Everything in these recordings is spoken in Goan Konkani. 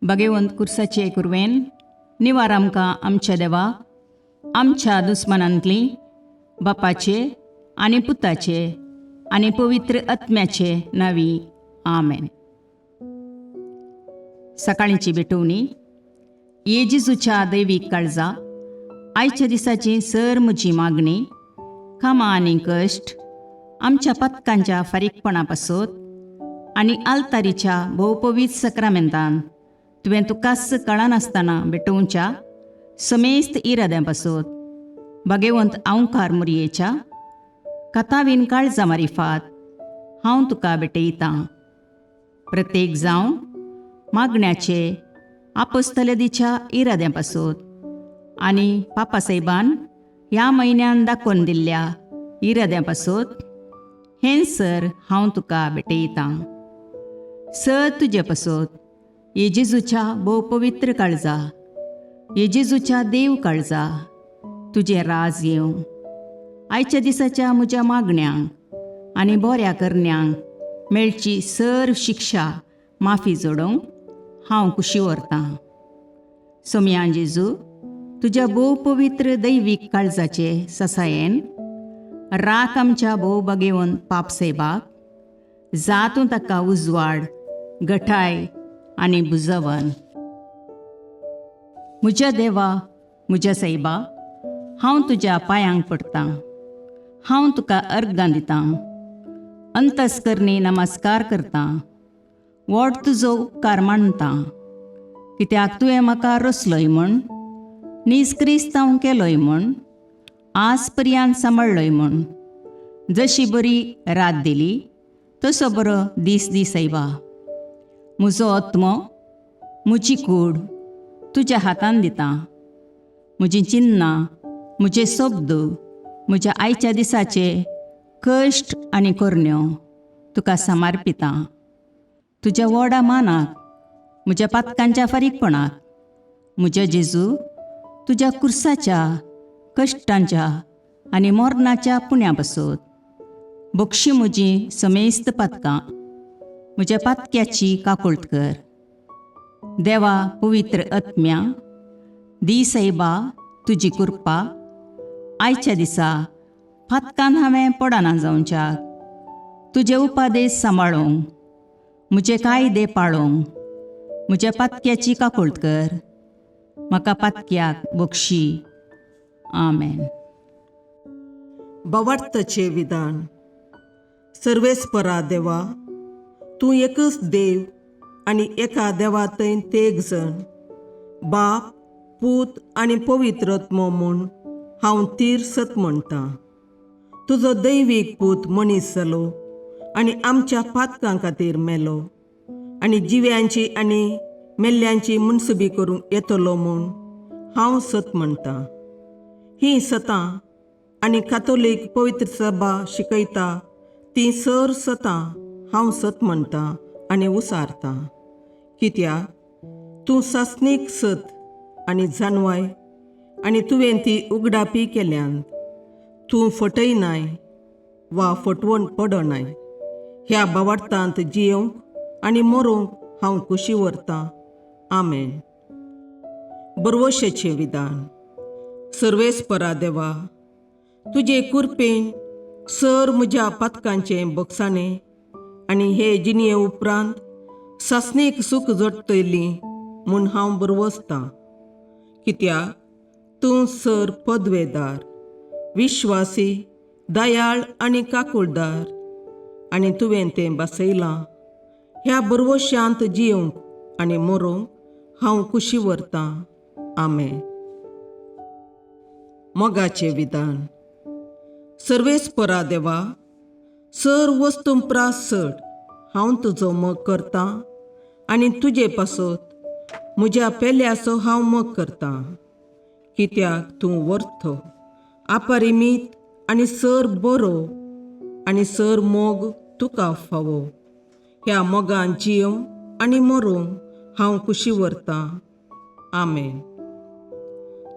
भगेवंत कुर्साचे कुरवेन निवार आमकां आमच्या देवा, आमच्या दुस्मनांतली बापाचे आनी पुताचे आनी पवित्र आत्म्याचे नावी, आमेन. सकाळीची भेटवणी. ये जेजूच्या दैवीक काळजा, आयच्या दिसाची सर म्हजी मागणी, कामां आनी कश्ट आमच्या पथकांच्या फारीकपणा पासत आनी आल्तारीच्या भोवपवीत सक्रामेंतान तुवें तुकाच कळनासतना भेटोवच्या समेस्त इराद्यां पासत भगेवंत आंवकार मुरयेच्या कथावीन काळजा मारिफात हांव तुका भेटयतां. प्रत्येक जावन मागण्याचे आपोस्तलदीच्या इराद्यां पासत आनी पापासाहेबान ह्या म्हयन्यान दाखोवन दिल्ल्या इराद्यां पासत हें सर हांव तुका भेटयतां. सर तुजे पासत ये जेजूच्या भोव पवित्र काळजा, ये जेजूच्या देव काळजा, तुजें राज येवं. आयच्या दिसाच्या म्हज्या मागण्यांक आनी बऱ्या करण्यांक मेळची सर शिक्षा माफी जोडोवंक हांव कुशी व्हरतां. सोमयान जेजू, तुज्या भोव पवित्र दैवीक काळजाचे ससायेन राख आमच्या भोव बगेवन पाप सेबाक, जातूं ताका उजवाड, गठाय आनी बुजवन. म्हज्या देवा, म्हज्या सायबा, हांव तुज्या पांयांक पडटां. हांव तुका अर्गां दितां, अंतस्करणी नमस्कार करतां, व्हड तुजो उपकार मानतां, कित्याक तुवें म्हाका रचलोय म्हूण, नीज क्रिस्तांव केलोय म्हूण, आज पर्यंत सांबाळ्ळोय म्हूण. जशी बरी रात दिली तसो बरो दीस दी सायबा. म्हजो आत्मो, म्हजी कूड तुज्या हातान दितां. म्हजीं चिन्नां, म्हजे शब्द, म्हज्या आयच्या दिसाचे कश्ट आनी करण्यो तुका समर्पितां. तुज्या व्हडा मानाक, म्हज्या पातकांच्या फारीकपणाक, म्हज्या जेजू, तुज्या कुर्साच्या कश्टांच्या आनी मरणाच्या पुण्या पासत बक्षी म्हजी समेस्त पातकां. म्हज्या पातक्याची काकुळट कर. देवा, पवित्र आत्म्या, दी सायबा तुजी कृपा आयच्या दिसा पातकान हांवें पडना जावच्याक, तुजे उपादेश सांबाळूंक, म्हजे कायदे पाळूंक. म्हज्या पातक्याची काकुळट कर. म्हाका पातक्याक बक्षी. आमेन. भावार्थाचें विधान. सर्वेस्परा देवा, तूं एकच देव आनी एका देवा थंय तेग जण, बाप, पूत आनी पवित्र आत्मो म्हूण हांव तीर सत म्हणटा. तुजो दैवीक पूत मनीस जालो आनी आमच्या पातकां खातीर मेलो आनी जिव्यांची आनी मेल्ल्यांची मुनसुबी करूंक येतलो म्हूण हांव सत म्हणटा. हीं सतां आनी कातोलीक पवित्र सभा शिकयता ती सर सतां हांव सत म्हणटा आनी उसारता, कित्याक तूं सासणीक सत आनी जाणवाय आनी तुवें ती उगडापी केल्यान. तूं फटयनाय वा फटवण पडनाय. ह्या भावार्थांत जियोवंक आनी मरोंक हांव कुशी व्हरतां. आमेन. बरवशेचें विधान. सर्वेस्परा देवा, तुजे कुरपेन सर म्हज्या पातकांचें बक्षाणें आनी हे जिणये उपरांत सासणीक सूख जोडटली म्हूण हांव बरवसतां, कित्याक तूं सर पदवेदार, विश्वासी, दयाळ आनी काकुळदार आनी तुवें तें बसयलां. ह्या बरवशांत जियोवंक आनी मरोंक हांव कुशी व्हरतां. आमेन. मोगाचें विधान. सर्वेस्परा देवा, सर वस्तू प्रास चड हांव तुजो मोग करतां आनी तुजे पासत म्हज्या पेल्याचो हांव मोग करतां, कित्याक तूं वर्थ, अपरिमीत आनी सर बरो आनी सर मोग तुका फावो. ह्या मोगान जियोवंक आनी मरोंक हांव कुशी व्हरतां. आमेन.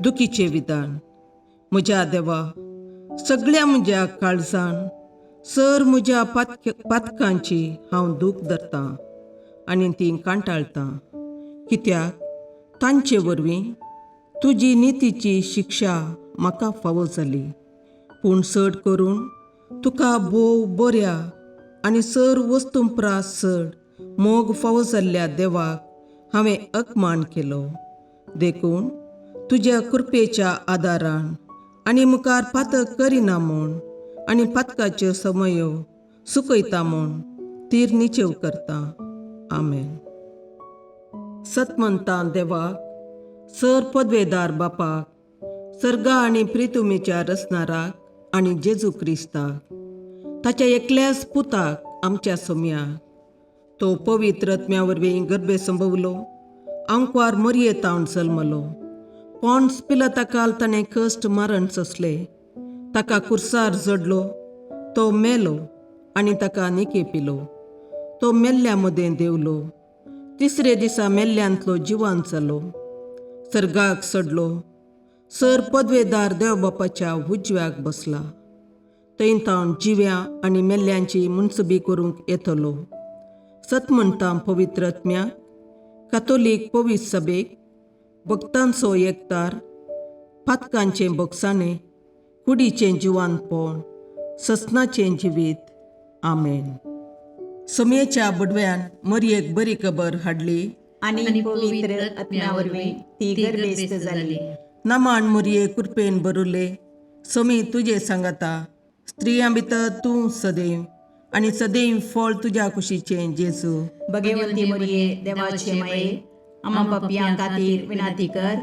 दुखीचें विधान. म्हज्या देवा, सगळ्या म्हज्या काळजान सर म्हज्या पातकांची हांव दूख धरतां आनी ती कांटाळटां. कित्याक तांचे वरवीं तुजी नितीची शिक्षा म्हाका फावो जाली. पूण चड करून तुका भोव बऱ्या आनी सर वस्तूं प्रास चड मोग फावो जाल्ल्या देवाक हांवें अपमान केलो. देखून तुज्या कृपेच्या आदारान आनी मुखार पातक करिना म्हूण आनी पातकाच्यो समयो सुकयता म्हूण तीर निचेव करता. आमेन. सतमंतां देवाक, सर पदवेदार बापाक, सर्गा आनी प्रितुमेच्या रचणाराक आनी जेजू क्रिस्ताक, ताच्या एकल्याच पुताक आमच्या सोम्याक, तो पवित्र आत्म्या वरवीं गर्भे संभवलो, आंकवार मरयेतावन जल्मलो, पोंड्स पिलताकाल ताणें कश्ट मरण सोंसले, ताका कुर्सार जडलो, तो मेलो आनी ताका निके पिलो, तो मेल्ल्या मदें देंवलो, तिसरे दिसा मेल्ल्यांतलो जिवान जालो, सर्गाक सडलो, सर पदवेदार देव बापाच्या उजव्याक बसला, थंय तावन जिव्या आनी मेल्ल्यांची मुनसबी करूंक येतलो. सत म्हणटा पवित्र आत्म्याक, कातोलीक पवित्र सभेक, भक्तांचो एकतार, पातकांचें बोगसाणें, कुडीचें जिवानपण, ससनाचें जिवीत. आमेन. सोमयेच्या बुडव्यान मरयेक बरी खबर हाडली आनी पवित्र आत्म्या वरवीं ती गर्भेस्त जाली. नमान मुरये कृपेन बरुले, सोमी तुजे सांगाता, स्त्रियां भितर तूं सदैव आनी सदैव फळ तुज्या कुशीचें जेजू. भगवंती मरिये, देवाचे माये, आमा पापयां खातीर विनंती कर,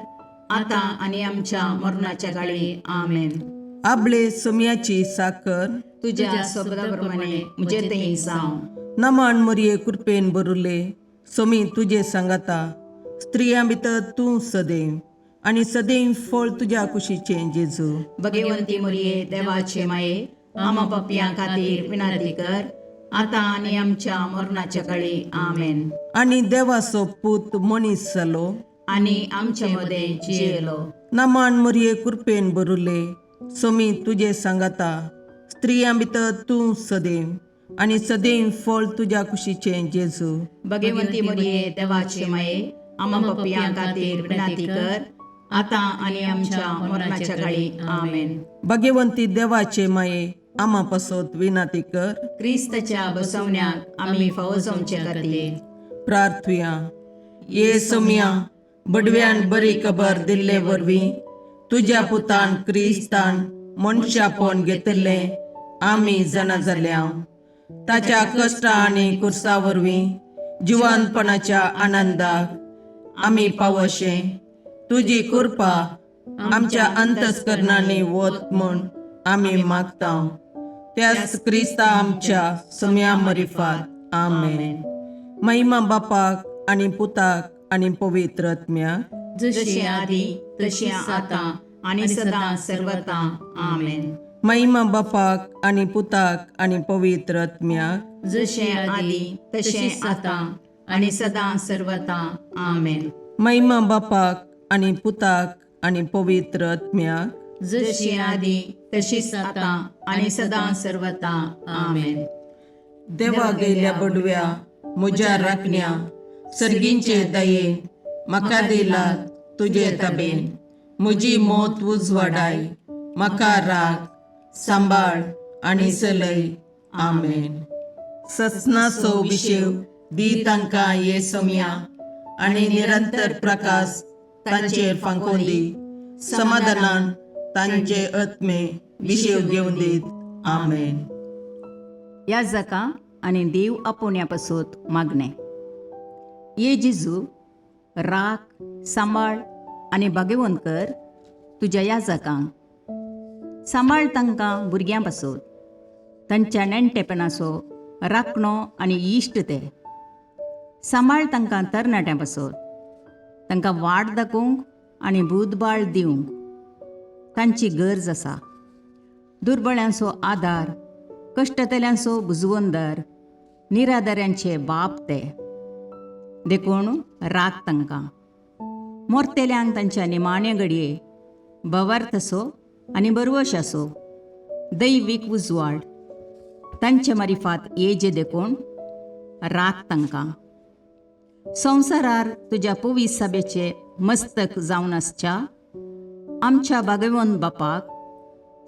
आतां आनी आमच्या मरणाच्या काळी. आमेन. आबळे सोमयाची साकर तुज्या शब्दा प्रमाणे म्हजे थंय जावं. नमान मुरये कृपेन बरुले, सोमी तुजे सांगाता, स्त्रियां भितर तूं सदैव आनी सदैव फळ तुज्या कुशीचें जेजू. भगवंती मरिये, देवाचे माये, आमा पापयां खातीर विनंती कर, आतां आनी आमच्या मरणाच्या काळी. आमेन. आनी देवाचो पूत मनीस जालो आनी आमचे मदें जियेलो. नमान मुरये कृपेन बरुले, सोमी तुजे सांगाता, स्त्रियां भितर तूं सदैव आनी सदैव फळ तुज्या कुशीचें जेजू. भगवंती मरिये, देवाचे माये, आमा पापयां खातीर विनंती कर, आतां आनी आमच्या मरणाच्या काळी. आमेन. भगवंती देवाचे माये, आमा पासत विनंती कर. क्रिस्ताच्या बसवण्याक आमी फावो जावचे खातीर. प्रार्थुया. ये सोमया, बडव्यान बरी खबर दिल्ले वरवीं तुज्या पुतान क्रिस्तान मनशापण घेतिल्लें आमी जाणा जाल्या. ताच्या कश्टा आनी कुर्सा वरवीं जिवानपणाच्या आनंदाक आमी पावशे तुजी कृपा आमच्या अंतस्करणांनी वत म्हूण आमी मागता, त्याच क्रिस्ता आमच्या सम्या मरिफात. आमेन. महिमा बापाक आनी पुताक आनी पवित्र आत्म्याक, जशी आदी तशी आतां आनी सदां सर्वता. आमेन. महिमा बापाक आनी पुताक आनी पवित्र आत्म्याक, जशें आदी तशें आतां आनी सदां सर्वता. आमेन. महिमा बापाक आनी पुताक आनी पवित्र आत्म्याक, जशी आदी तशीच आतां आनी सदां सर्वता. आमेन. देवा गेल्या बडव्या म्हज्या राखण्या, सर्गींचे दयेन म्हाका दिला तुजे तबेन, म्हजी मोत उजवाडाय, म्हाका राख, सांबाळ आनी चलय. आमेन. ससनाचो विशेव दी तांकां ये सोमया आनी निरंतर प्रकाश तांचेर फांकोवन दी, समाधानान तांचे आत्मे विशेव घेवन दीत. आमेन. ह्या जाका आनी देव आपोवण्या पासत मागणें. ये जेजू, राख, सांबाळ आनी भाग्यवंत कर तुज्या ह्या जाकांक. सांबाळ तांकां भुरग्यां पासत, तांच्या नेणटेपणाचो राखणो आनी इश्ट ते. सांबाळ तांकां तरणाट्यां पासत, तांकां वाट दाखोवंक आनी बुदबाळ दिवंक तांची गरज आसा. दुर्बळ्यांचो आदार, कश्टतल्यांचो बुजवंदर, निराधाऱ्यांचे बाप ते, देखून राख तांकां. मोरतेल्यांक तांच्या निमाण्या घडये भवार्थ आसो आनी बरवश आसो, दैवीक उजवाड तांचे मारिफात येजे, देखून राख तांकां. संवसारार तुज्या पवीस सभेचे मस्तक जावन आसच्या आमच्या बागेवन बापाक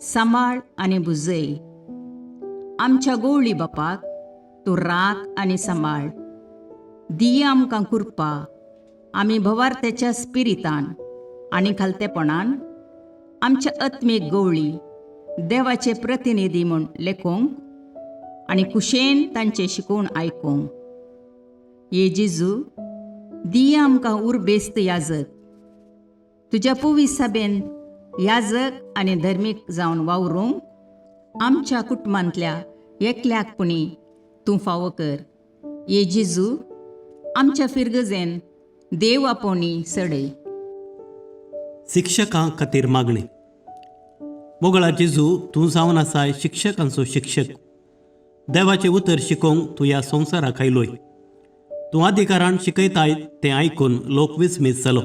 सांबाळ आनी भुजय. आमच्या गोवळी बापाक तूं राख आनी सांबाळ. दिया आमकां कृपा आमी भवार्थ्याच्या स्पिरितान आनी खालतेपणान आमच्या आत्मीक गवळी देवाचे प्रतिनिधी म्हूण लेखूंक आनी कुशेन तांचें शिकोवन आयकूंक. ये जेजू, दिया आमकां उर्बेस्त याजक, तुज्या पवीस सभेन याजक आनी धर्मीक जावन वावरूंक आमच्या कुटुंबांतल्या एकल्याक पुणी तूं फावो कर. ये जेजू, आमच्या फिरगजेन देव आपोवणी सडय. शिक्षकां खातीर मागणें. मोगळा जेजू, तूं जावन आसाय शिक्षकांचो शिक्षक. देवाचें उतर शिकोवंक तूं ह्या संवसाराक आयलोय. तूं अधिकारान शिकयताय तें आयकून लोक विस्मीत जालो.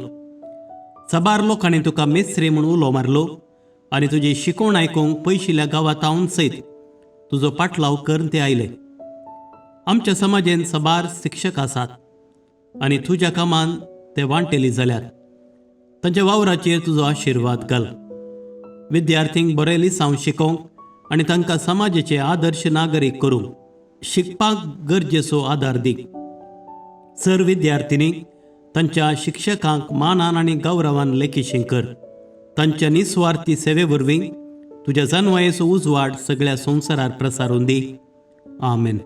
साबार लोकांनी तुका मेस्त्री म्हूण उलो मारलो आनी तुजी शिकवण आयकूंक पयशिल्ल्या गांवांत सयत तुजो पाटलाव करून ते आयले. आमच्या समाजेन साबार शिक्षक आसात आनी तुज्या कामान ते वांटेली जाल्यात. तांच्या वावराचेर तुजो आशिर्वाद घाल. विद्यार्थींक बरें लिसांव शिकोवंक आनी तांकां समाजाचे आदर्श नागरीक करूंक शिकपाक गरजेचो आदार दी. सर विद्यार्थिनींक तांच्या शिक्षकांक मानान आनी गौरवान लेखीशी कर. तांच्या निस्वार्थी सेवे वरवीं तुज्या जानवायेचो उजवाड सगळ्या संवसारार प्रसारून दी. आमेन.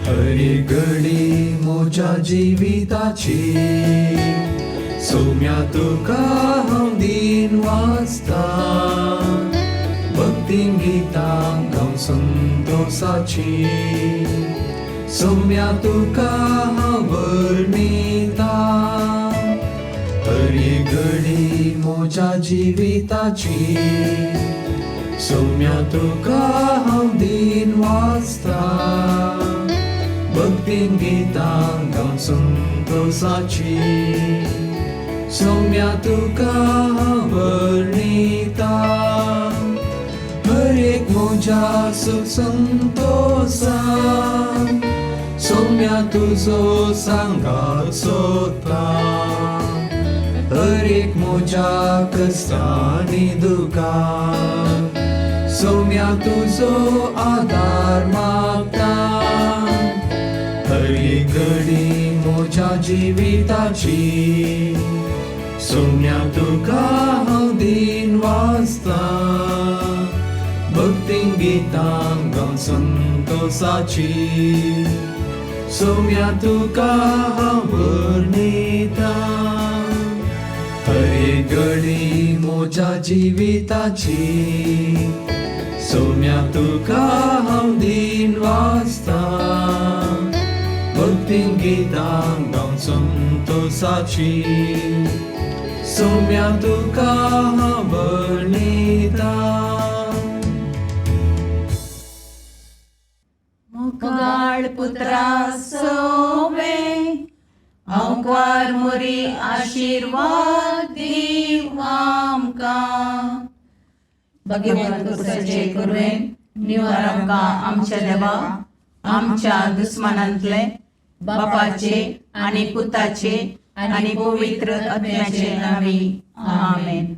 हरी घडी म्हज्या जिविताची सोम्या तुका हांव दीन वाचता, भक्तीन गितां हांव संतोसाची सोम्या तुका हांव वर्णिता. हरी घडी म्हज्या जिविताची सोम्या तुका हांव दीन वाचता, भक्तीन गितां गावन संतोसाची सोम्या तुका हांव वर्णिता. हर एक म्हज्या सुख संतोसान सोम्या तुजो सांगात सोदता, हर एक म्हज्या कश्टांनी दुखान सोम्या तुजो आदार मागता. हरी घडी म्हज्या जिविताची सोम्या तुका हांव दीन वाचता, भक्तीन गितां गावन संतोसाची सोम्या तुका हांव वर्णिता. हरी घडी म्हज्या जिविताची सोम्या तुका हांव दीन वाचता, भक्तीन गितां गावन संतोसाची सोम्या तुका हांव वर्णिता. मुखाळ पुत्रा सोवे अंकार मुरी आशिर्वाद दीव आमकां. भगवंत कुसाचे कुरवेन निवार आमकां आमच्या देवा आमच्या दुस्मानांतले बापाचे आनी पुताचे आनी पवित्र आत्म्याचे नांवी. आमेन.